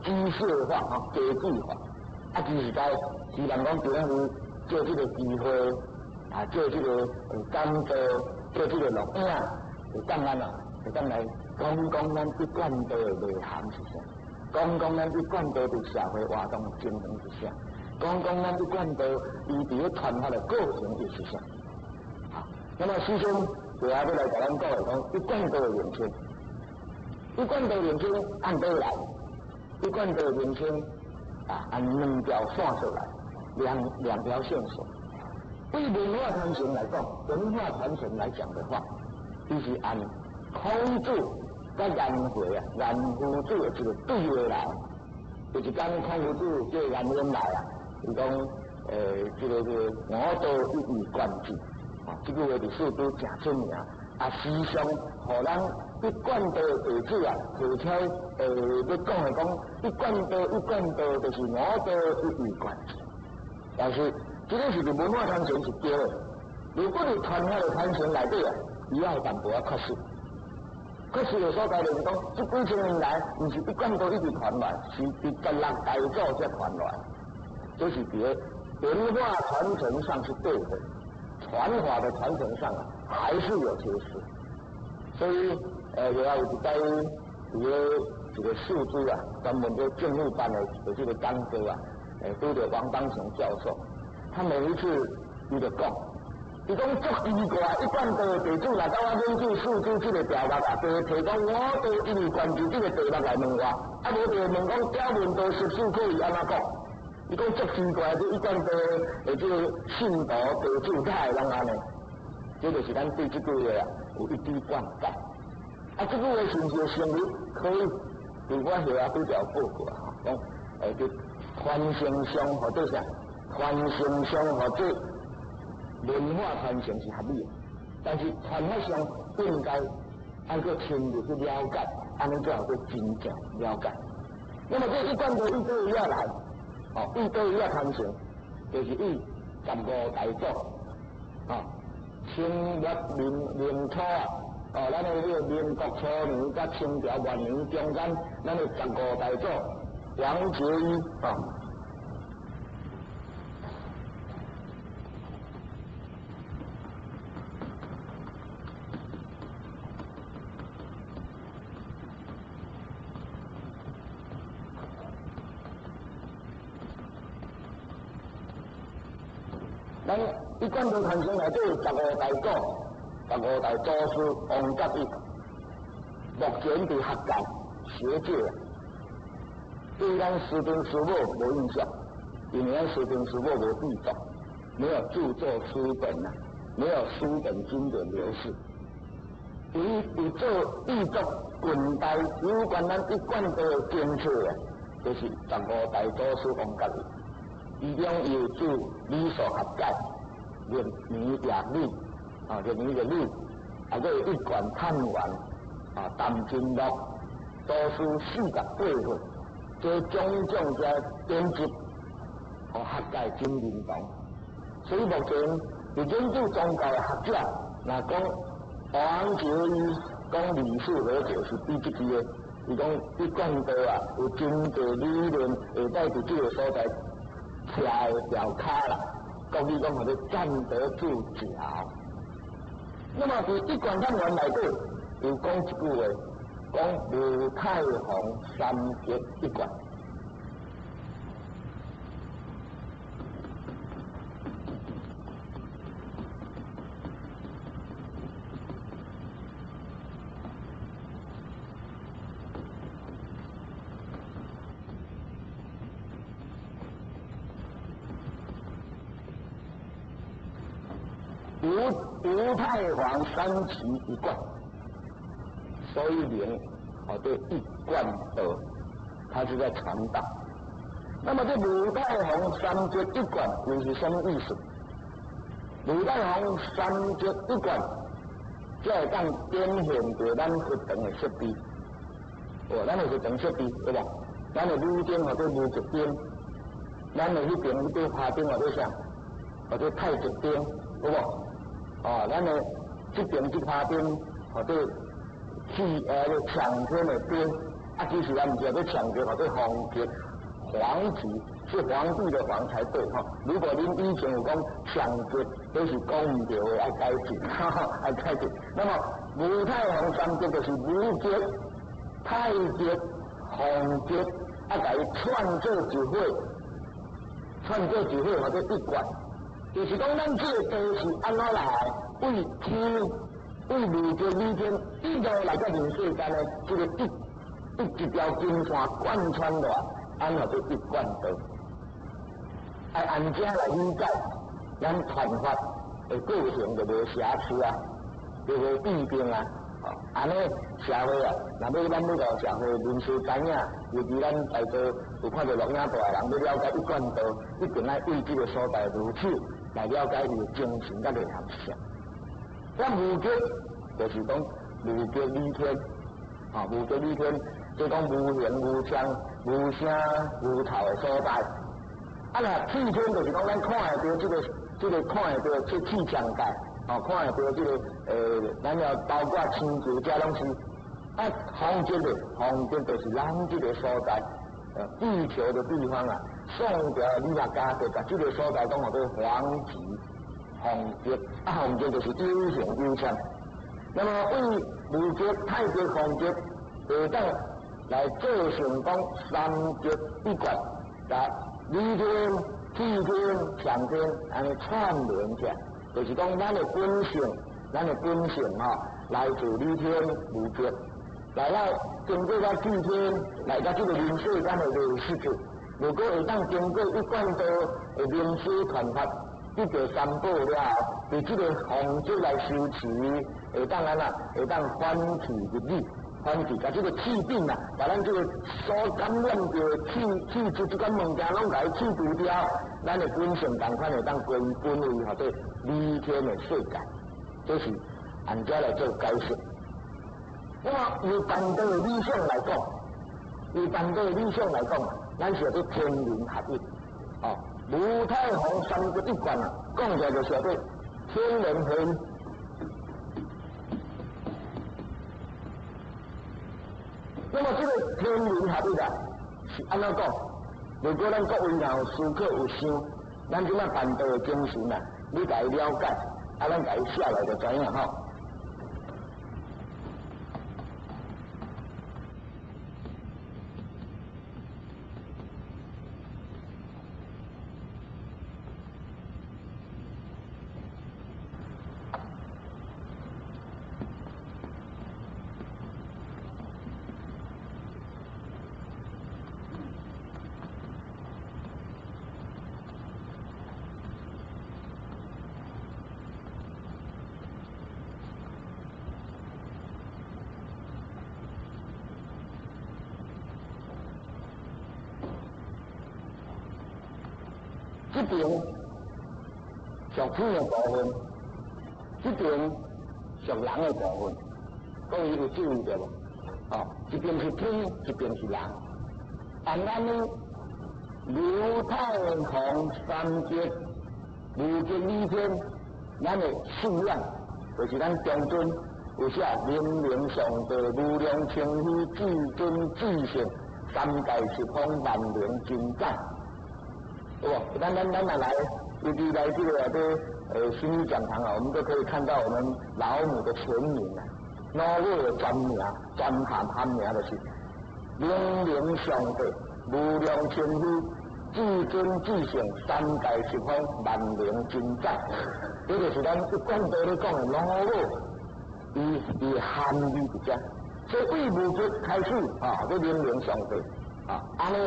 機械化吼，機制化。啊，其實在希望講今仔日借這個機會，啊，借這個講座，借這個錄影，會當按怎？會當來講講咱一貫道的內涵是啥？講講咱一貫道佇社會活動的精神是啥？講講咱一貫道伊佇咧傳法的過程又是啥？好，那麼首先，就要來共咱講的講一貫道的名稱，一貫道名稱按佗來？一貫道的名稱啊，按兩條線索來，兩條線索。對文化傳承來講，文化傳承來講的話，伊是按孔子佮顏回啊，顏夫子的一個對話來。有一工孔夫子叫顏淵來啊，伊講，這個吾道一以貫之，啊，這句話佇四書誠出名。啊，時常予咱一貫道的弟子啊，提出來，欲講的講，一貫道一貫道，就是吾道一以貫之。但是，這個是佇文化傳承是對的。如果佇傳法的傳承內底啊，伊也有淡薄仔缺失。缺失的所在就是講，這幾千年來，毋是一貫道一直傳來，是佇十六大祖才傳來。這是佇文化傳承上是對的，傳法的傳承上啊，還是有缺失。所以，後來有一擺，佇咧一個數字啊，專門做政府辦的這個講座啊，拄著王邦雄教授，他每一次伊就講，伊講足奇怪，一貫道的弟子來到我研究數字這個題目啊，就提講吾道一以貫之這個題目來問我，啊無就問講表面道十四課伊按怎講？伊講足奇怪，這一貫道的這個信徒弟子哪會攏按呢？這就是咱對這句話啊有一知半解。啊，這句話是毋是會成立？可以，佇我後仔拄著有報告啊，講佇傳承上或者啥，傳承上或者文化傳承是合理的，但是傳法上應該愛閣深入去了解，按呢才有閣真正了解。那麼這一貫道一對一來，哦，一對一傳承，就是以十五大祖，啊，清末民民初啊，哦，咱的這個民國初年佮清朝末年中間，咱的十五大祖王杰一啊。咱一貫道傳承內底十五大祖，十五大祖師王甲一，目前佇學界、學界對咱師尊師母無印象，因為咱師尊師母無著作，沒有著作書本啊，沒有書本經典留世。伊有做著作近代有關咱一貫道的經冊啊，就是十五大祖師王甲一。其中有著理數學解、六年廿理，啊，六年廿理，啊，閣有一貫探源，啊，談經錄，祖師48歲，這種種這典籍，予學界真認同。所以目前佇研究宗教的學者，若講王杰一講理數和解是比這句的，伊講一貫道啊，有真濟理論會當佇這個所在。徛會牢跤啦，國語講號做站得住腳。那麼佇一貫探源內底有講一句話，講吳太皇三結一貫。吳太皇三期一貫，所以名號做一貫道，他是在傳道。那麼這吳太皇三節一貫又是什麼意思？吳太皇三節一貫，才會當展現著咱佛堂的設備。哦，咱的佛堂設備對吧？咱的武燈或者無極燈，咱的彼邊彼個花燈或者啥，或者太極燈，有無？哦，咱的這邊這花燈或者氣搶天的燈，啊，其實咱毋是欲搶劫，或者皇極，皇極是皇帝的皇才對吼。如果恁以前有講搶劫，這是講毋對的，愛改正，愛改正。那麼無太皇三極就是無極、太極、皇極，啊，共伊串做一伙，串做一伙，或者一貫。就是講，咱這個道是按怎來？為天、為無極理天一路來到人世間的這個一條金線貫穿落來，按怎做一貫道？愛按這來理解，咱傳法的過程就無瑕疵啊，就無弊病啊。按呢社會啊，若欲咱欲予社會人士知影，尤其咱在座有看著錄影帶的人，欲了解一貫道，一定愛對這個所在入手來了解伊的精神佮內涵是啥。咱無極就是講無極理天，啊，無極理天，即講無形無相、無聲無頭的所在。啊，若氣天就是講咱看會著這個看會著這氣象界。哦，看會著這個，咱要包括星球，這攏是啊，方極的，方極就是咱這個所在，地球的地方啊。宋朝理學家就共這個所在講號做方極，方極啊，方極就是有形有相。那麼為無極、太極、方極會當來做成講三極一貫，共理天、氣天、象天按呢串聯起來。就是講，咱的本性，咱的本性吼，來自理天無極，來到經過到氣天，來到這個人世間的認識者，如果會當經過一貫道的明師傳法，得到三寶了後，佇這個方式來修持，會當按怎？會當反氣入理，反氣，共這個氣病啊，共咱這個所感染著的氣氣質這款物件，攏共伊去除掉，咱的本性仝款會當歸於本位，或者理天的世界，這是按這來做解釋。那麼由辦道的理想來講，由辦道的理想來講，咱是欲天人合一。哦，無太皇三極一貫啊，講起來就是欲天人合一。那麼這個天人合一啊，是按怎講？如果咱各位若有思考有想，咱這馬辦道的精神啊，你共伊了解，啊，咱共伊寫來就知影吼。這邊屬天的部分，這邊屬人的部分，各位有注意著無？哦，一邊是天，一邊是人。按按呢，劉太皇三極，無極理天，咱的信仰就是咱中尊有寫明明上帝無量清虛至尊至聖三界十方萬能真宰。對無？咱若來，尤其來這個內底心理講堂啊，我們都可以看到我們老母的全名啊，老母的全名、全含含名就是明明上帝無量清虛至尊至聖三界十方萬能真宰，這就是咱一貫道咧講的老母，伊含義佇遮，所以對無極開始啊，做明明上帝啊，按呢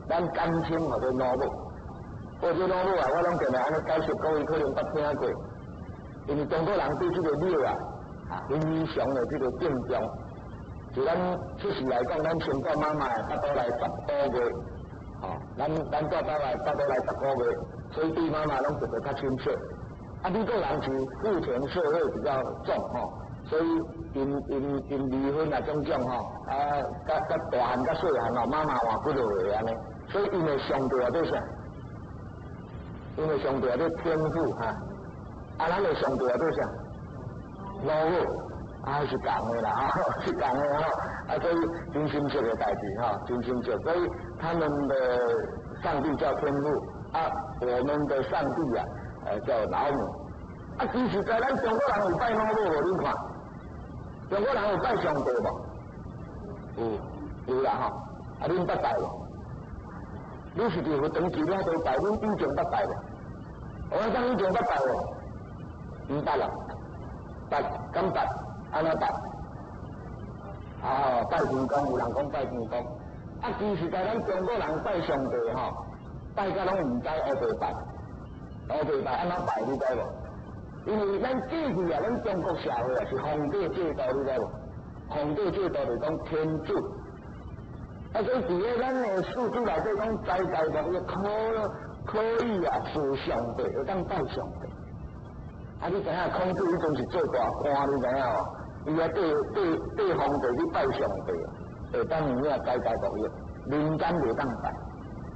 咱簡稱號做老母。或者老母啊，我攏定定按呢解釋，各位可能捌聽過，因為中國人對這個母啊，啊非常的這個敬重。就咱出世來講，咱先帶媽媽的腹肚內10個月，吼，咱帶肚內腹肚內10個月，所以對媽媽攏特別較親切。啊，美國人是父權社會比較重吼，所以𪜶離婚啊種種吼，啊，佮大漢佮細漢吼，媽媽換幾落個按呢，所以𪜶的上帝做啥？因為上帝做天父哈，啊，咱的上帝做啥？老母，啊，是仝的啦，吼，是仝的吼，啊，所以真親切的代誌吼，真親切。所以他們的上帝叫天父，啊，我們的上帝啊，叫老母。啊，其實在咱中國人有拜老母無？恁看，中國人有拜上帝無？有，有啦吼。啊，恁捌拜無？你是佇佛堂寺了都拜，恁以前捌拜無？我講以前捌拜無？毋捌啦，捌，敢捌？按怎拜？啊，拜天公，有人講拜天公。啊，其實在咱中國人拜上帝吼，拜甲攏毋知烏白拜，烏白拜按怎拜你知無？因為咱過去啊，咱中國社會啊是皇帝制度，你知無？皇帝制度就講天主。啊，所以佇咧咱的史書內底講，在在講伊可以啊，祀上帝，會當拜上帝。啊，你知影孔子彼陣是做大官，你知影無？伊啊對皇帝去拜上帝，會當有影齋齋講伊，民間袂當拜，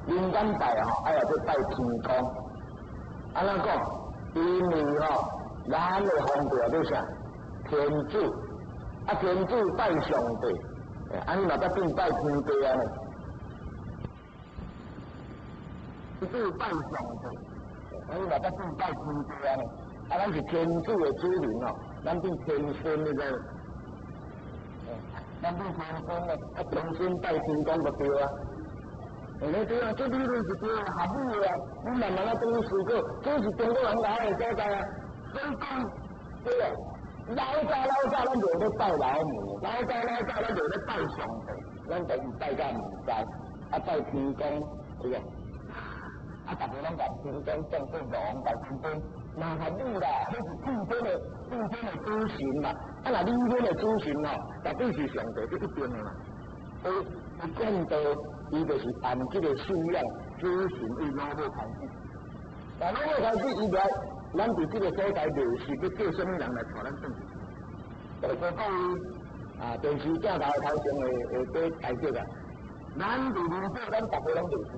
民間拜吼，愛要拜天公。按怎講？因為吼，咱的皇帝叫啥？天主，啊天主拜上帝，按呢嘛才變拜天地啊呢？天主拜上帝，按呢嘛才變拜天地啊呢？啊，咱是天主的子民哦，咱變天孫你知無？咱變天孫咧，啊天孫拜天公就對啊。欸，對啊，這理論是對啊，合理的啊。你慢慢仔轉去思考，這是中國人來的所在啊。所以講，對啊，老早老早咱就咧拜老母，老早老早咱就咧拜上帝，咱就是拜甲毋知，啊拜天公，對不？啊，逐个攏共天公當做王大天公，嘛合理啦，彼是至尊的主神嘛。啊，若你阮的主神吼，絕對是上帝，這一定的嘛。所以一貫道，伊就是按這個信仰主神為老母開始。但老母開始以來，咱佇這個所在就是欲叫啥物人來帶咱轉去。就是講啊，電視鏡頭頭前會會解釋啊。咱佇人世，咱逐个攏認識。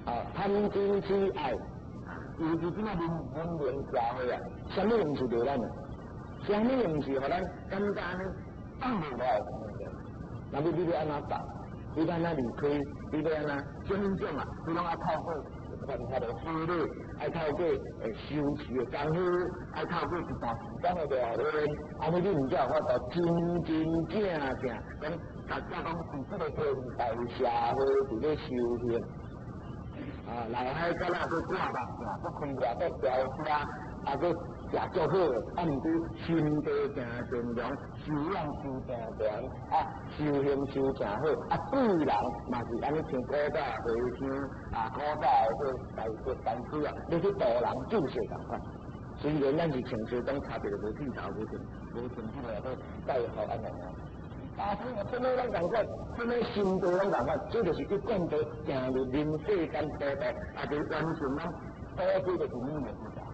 啊，貪嗔痴愛，尤其這馬文明社會啊，啥物毋是對咱的，啥物毋是予咱感覺按呢放袂落來。那你欲按怎放？你欲按怎離開？你欲按怎？種種啊，你攏愛透過辦法的修理，愛透過修持的功夫，愛透過一段時間的鍛鍊，按呢你毋才有法度真真正正講，大家講佇這個現代社會佇咧修行。啊，內海敢若閣掛目鏡，閣開業，閣調車，啊，閣食足好，啊，毋過心地誠善良，修養修誠強，啊，修行修誠好，啊，對人嘛是按呢像古早和尚啊，古早的這大德大師啊，欲去度人救世仝款。雖然咱是穿西裝，差別無剃頭，無穿這個做戴帽按呢爾。啊，啥物攏仝款，啥物心地攏仝款，這就是一貫道行入人世間道道，啊，就完成咱所有就是語言。